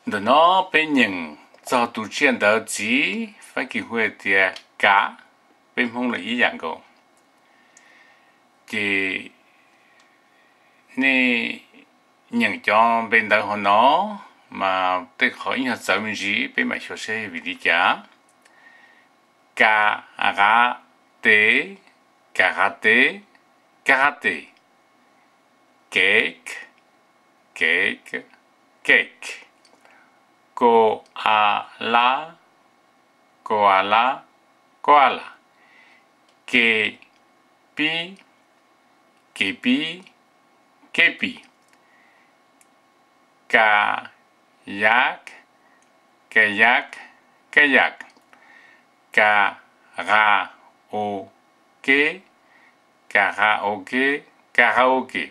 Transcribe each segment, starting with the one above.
Ntawm no peb nyeem txog tus tsiaj ntawv txiv, Fab Kis hu tias cat, peb Hmoob los ib yam nkaus. Ces nej nyeem cov npe ntawv hauv no, mas tej qhov ib nyuag txawv me ntsis peb mam xyuas saib vim li cas. Ka, a, qa, te, ka, qa, te, ka, qa, te. Kev, kev, kev. Ko, a, la, ko, a, la, ko, a, la. Ke, pib, kev pib, kev pib. Ka, yak, ka, yak, ka, yak. Ka, qa, o, ke, ka, qa, o, ke, ka, qa, o, ke.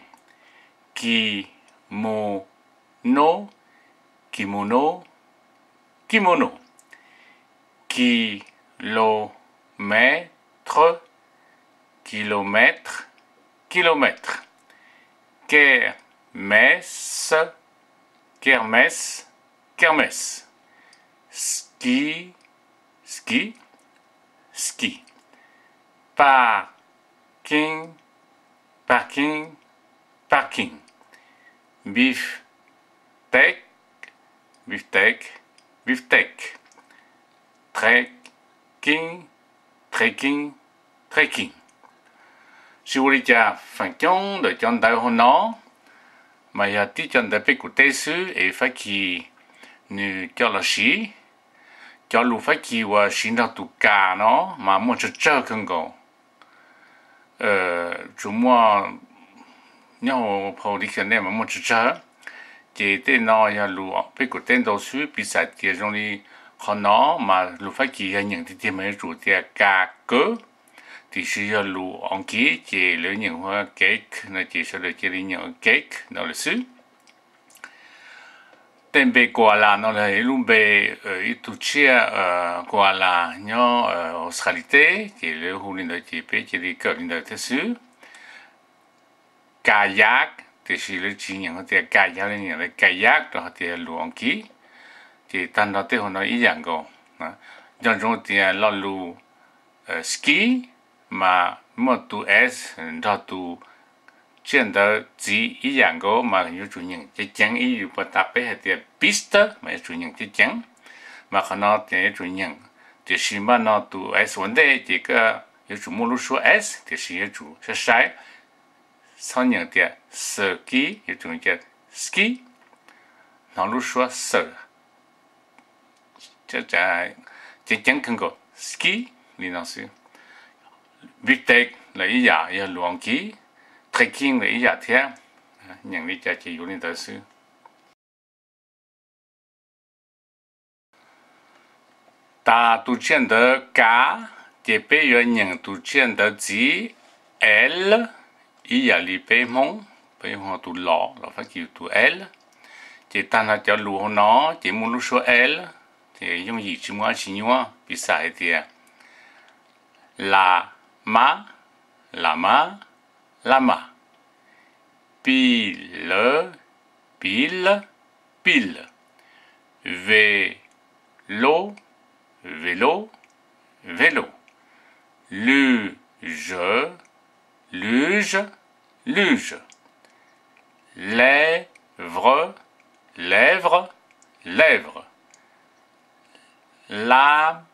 Ki, mo, no, ki, mo, no, ki, mo, no. Ki, lo, me, tre, ki, lo, me, tre, ki, lo, me, tre. Ker, mes, ker, mes, ker, mes. Ski, ski, ski. Par, king, par, king, par, king. Bif, tek, bif, tek, bif, tek. Tre, king, tre, king, tre, king. Tsis ua li cas, feem coob ntawm cov ntawv hauv no mas yog tib cov ntawv peb kuj teb xwb es Fab Kis nws coj los siv. Cov lus Fab Kis uas siv nrog tus ka no mas muaj tsawg tsawg kawg nkaus. Tsuas muaj nyob hauv phau dictionary mas muaj tsawg tsawg. Ces tej no yog lus peb kuj teb ntau xwb, piv xam tias zoo li qhov no mas lus Fab Kis yog nyeem tiag tiag mas yuav tsum tias ka, kawv. Tiam sis yog lus Askiv ces lawv nyeem hu cake no ces sawv daws cia li nyeem cake no lawm xwb. Tej npe koala no los ib lub npe, ib tug tsiaj koala nyob Australia teb ces lawv hu li ntawd ces peb cia li kawm li ntawd thiab xwb. Kayak, tiam sis lawv tsis nyeem tias kayak, lawv nyeem tias kayak rau qhov tias lus Askiv. Ces tag nrho tej hauv no ib yam nkaus. Nco ntsoov tias lo lus ski mas muaj tus s nrog tus tsiaj ntawv txiv ib yam nkaus mas yuav tsum nyeem ceev ceev ib yam li peb hais tias piste mas yuav tsum nyeem ceev ceev. Mas qhov no ces yuav tsum nyeem, tiam sis npaj no tus s ua ntej ces koj yuav tsum muaj lub suab s, tiam sis yuav tsum saib saib, txhob nyeem tias ski, yuav tsum tias ski, hnov lub suab s ceev ceev kawg nkaus, ski li no xwb. Biftek los ib yam yog lus Askiv, trekking los ib yam thiab. Nyeem li cas ces yuav li ntawd xwb. Tas tus tsiaj ntawv ka, ces peb yuav nyeem tus tsiaj ntawv txiv l, ib yam li peb Hmoob, peb Hmoob tus los, los Fab Kis tus l. Ces tag nrho cov lus hauv no ces muaj lub suab l, ces yooj yim tsis muaj dab tsi nyuaj, piv xam hais tias la mab, la mab, la mas. Pi lawv, pi lawv, pi lawv. Ve lob, ve lob, ve lob. Lwj zawv, lwj zawv, lwj zawv. Levr, levr, levr. Lam,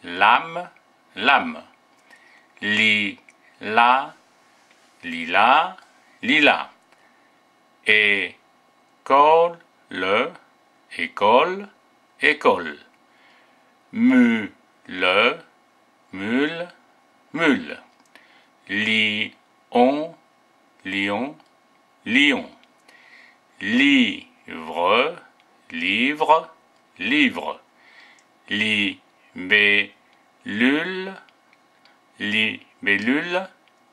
lam, lam. Li lab, li lab, li lab. Ekol, ekol, ekol. Mw lawv, mw lawv, mw lawv. Li on, li on, li on. Livr, livr, livr. Li be lwj, li be lwj,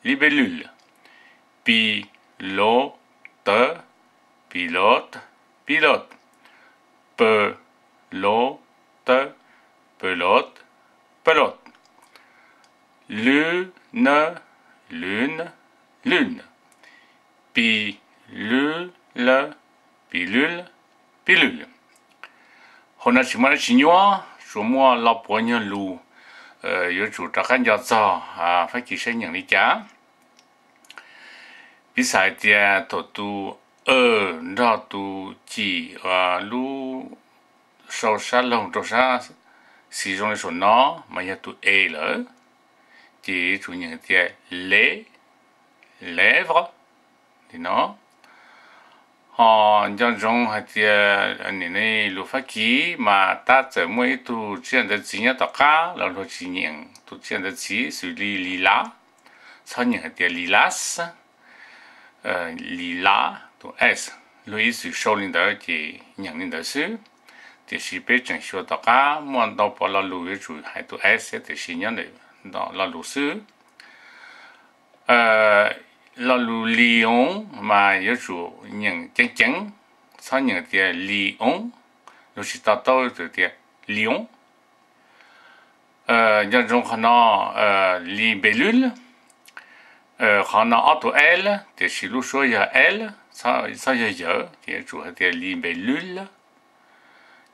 li be lwj. Pi lov tawv, pi lov tawv, pi lov tawv. Pe lov tawv, pe lov tawv, pe lov tawv, pe lov tawv. Lwj nawb, lwj nawb, lwj nawb. Pi lwj lawv, pi lwj lawv, pi lwj lawv. Qhov no tsis muaj dab tsi nyuaj, tsuas muaj lo puav nyuag lus yuav tsum rov qab nco txog Fab Kis saib nyeem li cas. Piv xam hais tias thaum tus e nrog tus cim lub sau sab laug rau sab xis zoo li saum no mas yog tus e lawm, ces yuav tsum nyeem tias lèvres, lèvres li no. Ho nco ntsoov hais tias nim no lus Fab Kis mas tab txawm muaj ib tug tsiaj ntawv txiv nyob tom qab los luag tsis nyeem tus tsiaj ntawv txiv, xws li lilas, txhob nyeem hais tias lilas, lilas tus s, luag ib txwm sau li ntawd ces nyeem li ntawd xwb. Tiam sis peb tseem xyuas tom qab muaj ntau pov lo lus yuav tsum hais tus s, tiam sis nyob ntawm lo lus xwb. Lo lus lion mas yuav tsum nyeem ceev ceev, txhob nyeem tias lion, luag tsis to taub tias lion. Nco ntsoov qhov no, libellule, qhov no ob tug l, tiam sis lub suab yog l, txhob yog yawm, ces yuav tsum hais tias libellule.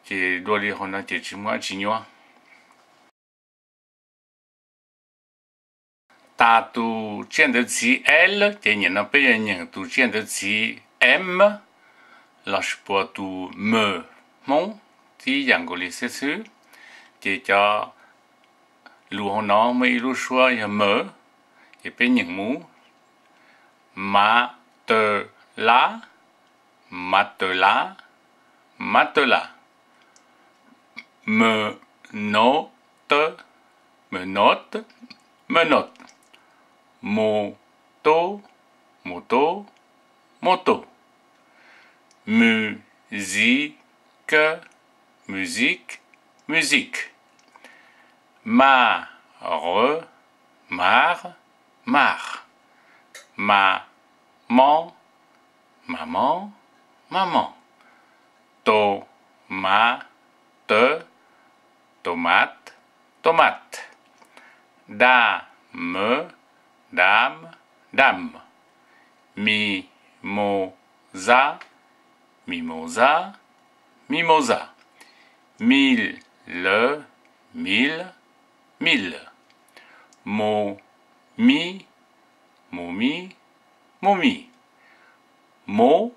Ces dua li hauv no ces tsis muaj dab tsi nyuaj. Tas tus tsiaj ntawv txiv l ces nim no peb yuav nyeem tus tsiaj ntawv txiv m lossis puas tus m, Hmoob, tib yam nkaus li xwb xwb. Ces cov lus hauv no muaj ib lub suab yog m, ces peb nyeem mus: mav taw lab, mav taw lab, mav taw lab. Menottes, menottes, menottes. Motos, motos, motos. Musique, musique, musique. Mare, mare, mare. Maman, maman, maman. Tomate, tomate, tomate. Dame, dame, dame. Mimosa, mimosa, mimosa. Mille, mille, mille. Momie, momie, momie. Mot,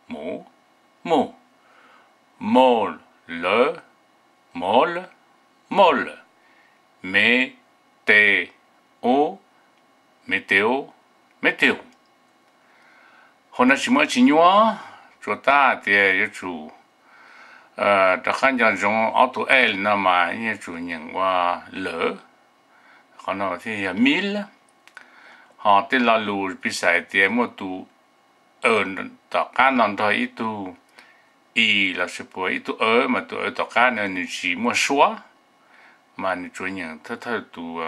mot, mot. Mole, mole, mole. Météo, météo, météo. Hauv no tsis muaj tsis nyuaj, tsuas tab tias yuav tsum rov qab nco ntsoov ob tug l no mas yuav tsum nyeem ua lawm. Qhov no thiaj yog mille. Ho tej lo lus piv xam hais tias muaj tus e tom qab no nrog ib tug i lossis puas ib tug e mas tus e tom qab no nws tsis muaj suab, mas nws tsuas nyeem thawj thawj tus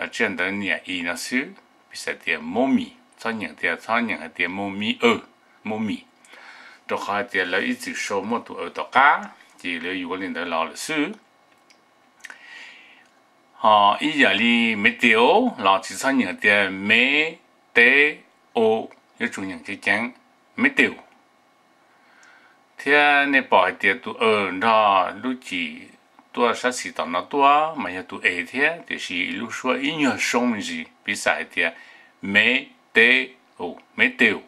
tsiaj ntawv niam i no xwb. Piv xam tias momi, txhob nyeem tias, txhob nyeem hais tias momi, momi, rau qhov hais tias lawv ib txwm sau muaj tus e tom qab ces lawv yuav li ntawd los lawm xwb. Ho ib yam li météo los tsis txhob nyeem tias me te o, yuav tsum nyeem ceev ceev, météo. Thiab nej pom hais tias tus e nrog lub cim tuaj sab xis tom no tuaj mas yog tus e thiab, tiam sis lub suab ib nyuag soob me ntsis, piv xam hais tias météo, météo.